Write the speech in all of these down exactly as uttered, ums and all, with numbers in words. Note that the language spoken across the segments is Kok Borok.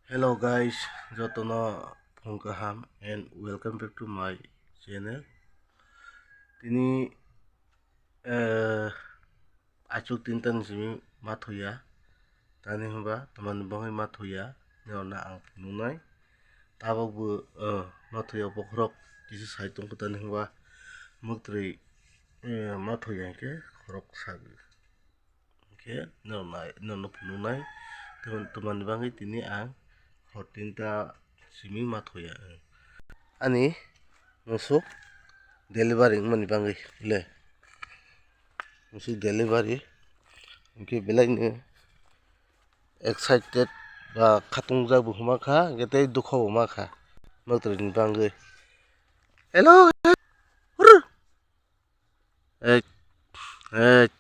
Hello guys, jotono phung kaham and welcome back to my channel. Tini, eh, achuk tinta ni simi ma thuya, tani hwnba tamani bangwi ma thuya, norna ang nungnai. Tabok bo, eh, ma thuya bokhorok kisa sai tongkha, tani hwnba mwktrwi, eh, ma thuya hwnkhe khorok sag. Hwnkhe norok nai, norokno phunuknai, tamo-, tamoni bagwi tini ang hor tinta simi ma thuya. Ani musuk delivery wngmani bagwi le, musuk delivery hwnkhe belaino excited ba khatungjak bo hwnma kha, hwnkhe tei dukho bo ma kha, mwktrwini bagwi. Hello. Ek, ek,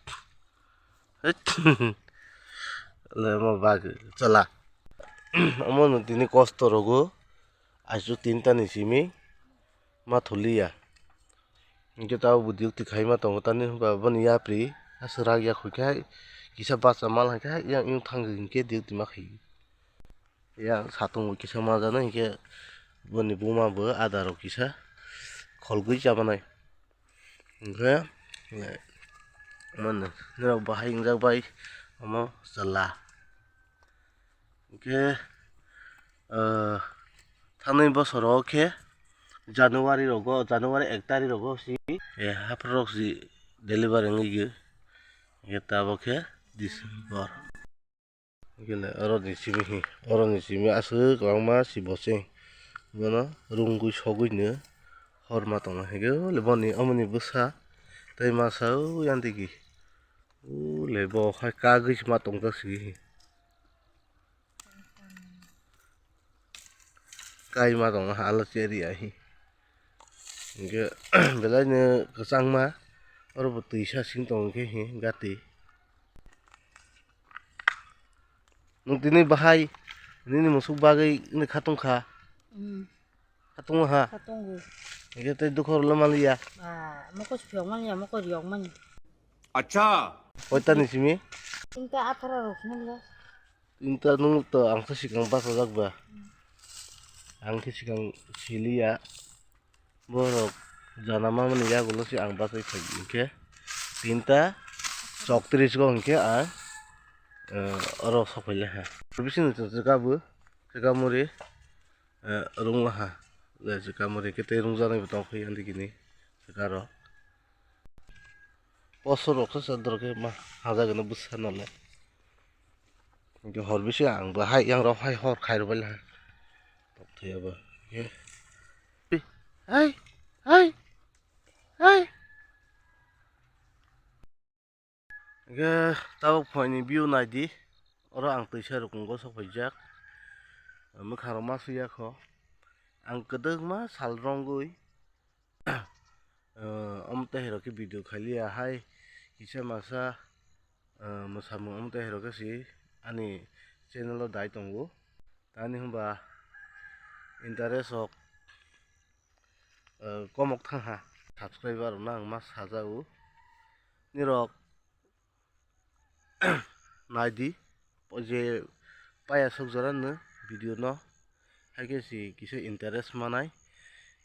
ek. Le mo bag chala. Omo no tini kosto rogo. Achu tinta ni simi ma thuliya. Hingke tabo bo duty khai ma tongo tani hwnba boni yapri aswk rak ya khuikhe kisa bacha mal hwnkhe yang yung thang hwnkhe duty ma khai. Yang satung bo kisa ma jana hingke boni buma bo ada rok kisa kholgwi chabanai. Hwnkhe, eh, mano, norok bahai wngjak bai omo chwla. Hwnkhe, eh, thangwi bosoro khe January rogo, January ek tarikh rogo si, eh, haphar rok si delivery wngwi gwi. Hwnkhe tabok khe December. Gile oroni simi hi, oroni simi aswk kwbangma si bocheng. Bono rungwi sogwino hor ma tongma hwnkhe, ole boni omoni bwsa tei masa ui andigi. Ule bo khai kagwi se ma tongjak sigi hi. Kai ma tongma ha ala cheri ahi. Hwnkhe belaino kwchangma oro bo twisa sing tongo khe hi gati. Nwng tini bahai nini musuk bagwi wngwi khatung kha. Hmm. Khatung ha. Khatungo. Hwnkhe tei dukho rwla manliya. Ah, mokol siyok manya, mokol riyok manya. Acha. Koita ni simi? Tinta athara rok nangla. Tinta nung to ang sa sikang basa jak ba. Ang khe sikang siliya. Borok jana mamani yagulo se ang bachai phai hwnkhe tinta choktrish go hwnkhe ang, eh, oro sok phai le ha. Bising ni chwka bo, chwka muri, eh, rung la ha. Le chwka muri khe tei rung janai bo tong phai andikini chwka rok. Poso rok se sodro khe ma haja gana bwsa no le. Hingke hor bisi ang bo hai yang rok hai hor khai rwbai laha. Tok thai abo. Hai, hai, hai. Hingke tabok phoini view nai di. Oro ang twisa rukung go sok phaijak. Mwkhang rok ma suya kho. Ang kwdwkma sal rongwi. Eh, omo tei hai rok khe video khailiya hai kisa masa, eh, mwsamung omo tei hai rok khe si ani channel o dai tongo. Tani hwnba interest rok, eh, komok thang ha subscriber rok no ang ma sajago. Nirok nai di, o je paya sok jora no video no, hai khe si kisa interest manai,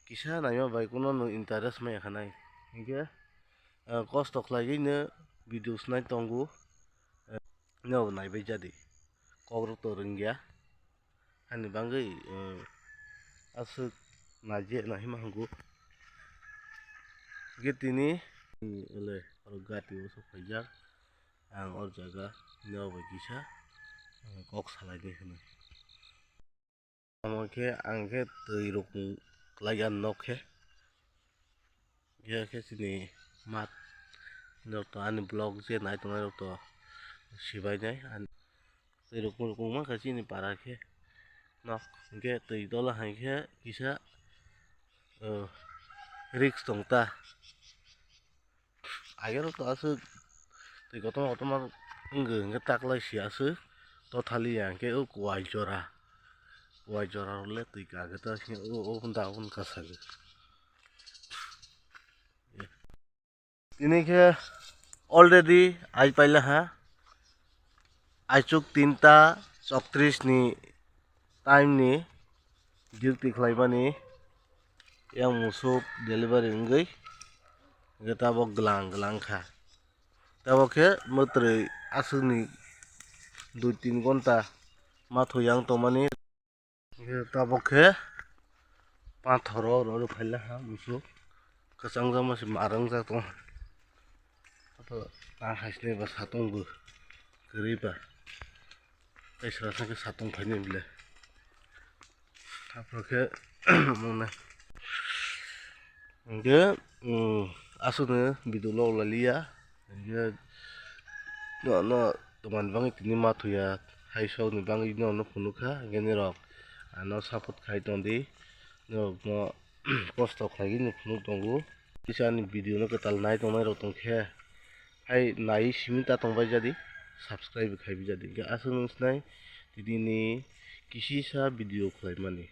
kisa naima bai kuno no interest maya khanai. Hinkhe, eh, kosto khlaiwi no videos nai tongo, eh, no naibai jadi, kok rok to rwngya. Ani bagwi, eh, aswk naijak nahima hwngo. Hwnkhe tini, ele, oro gati o sok phaijak. Ang o jaga nok bai kisa, eh, kok salaidi hwnwi. Omo khe ang khe twi rukung kwlaiya nok khe. Khe khe chini mat rok to ani vlog je nai tongnai rok to sibai nai. Twi rukung rukung mankha chini para khe nok hinkhe twi tola hai khe kisa, eh, risk tong ta. Agero to aswk twi kotorma kotorma wngkha hinkhe taklai si aswk tothaliya hinkhe o kuwai jora, kuwai jora rok le twi kagwi ta o, o, o, da, o, kasago. Tini khe already ai paila ha, aichuk tinta choktrish ni time ni duty khlaimani yang musuk delivery wngwi hwnkhe tabok glang glang kha. Tabok khe mwtwrwi aswkni dui tin ghonta ma thwi yang tongmani. Hwnkhe tabok khe pathoro rw rw phaila ha musuk kwchang jama se ma rwngjak tongo. Abo tang hai se ba satung bo kwrwi ba. Tei sra sakhe satung phaini bwle. Aphuru khe mwnai. Hwnkhe, um, aswkno video log laliya. Hwnkhe, no, no, tomani bagwi tini ma thuya, hai sokni bagwi no, no phunukha. Hwnkhe norok ano support khai tongdi. Norokno kosto khlaigwi no phunuk tongo. Kisa ani video no kwtal nai tongnai rok tongkhe. Hai nai simi ta tongbai jadi, subscribe khai bijadi. Hwnkhe aswk nung sinai tini ni kisisa video khlaimani.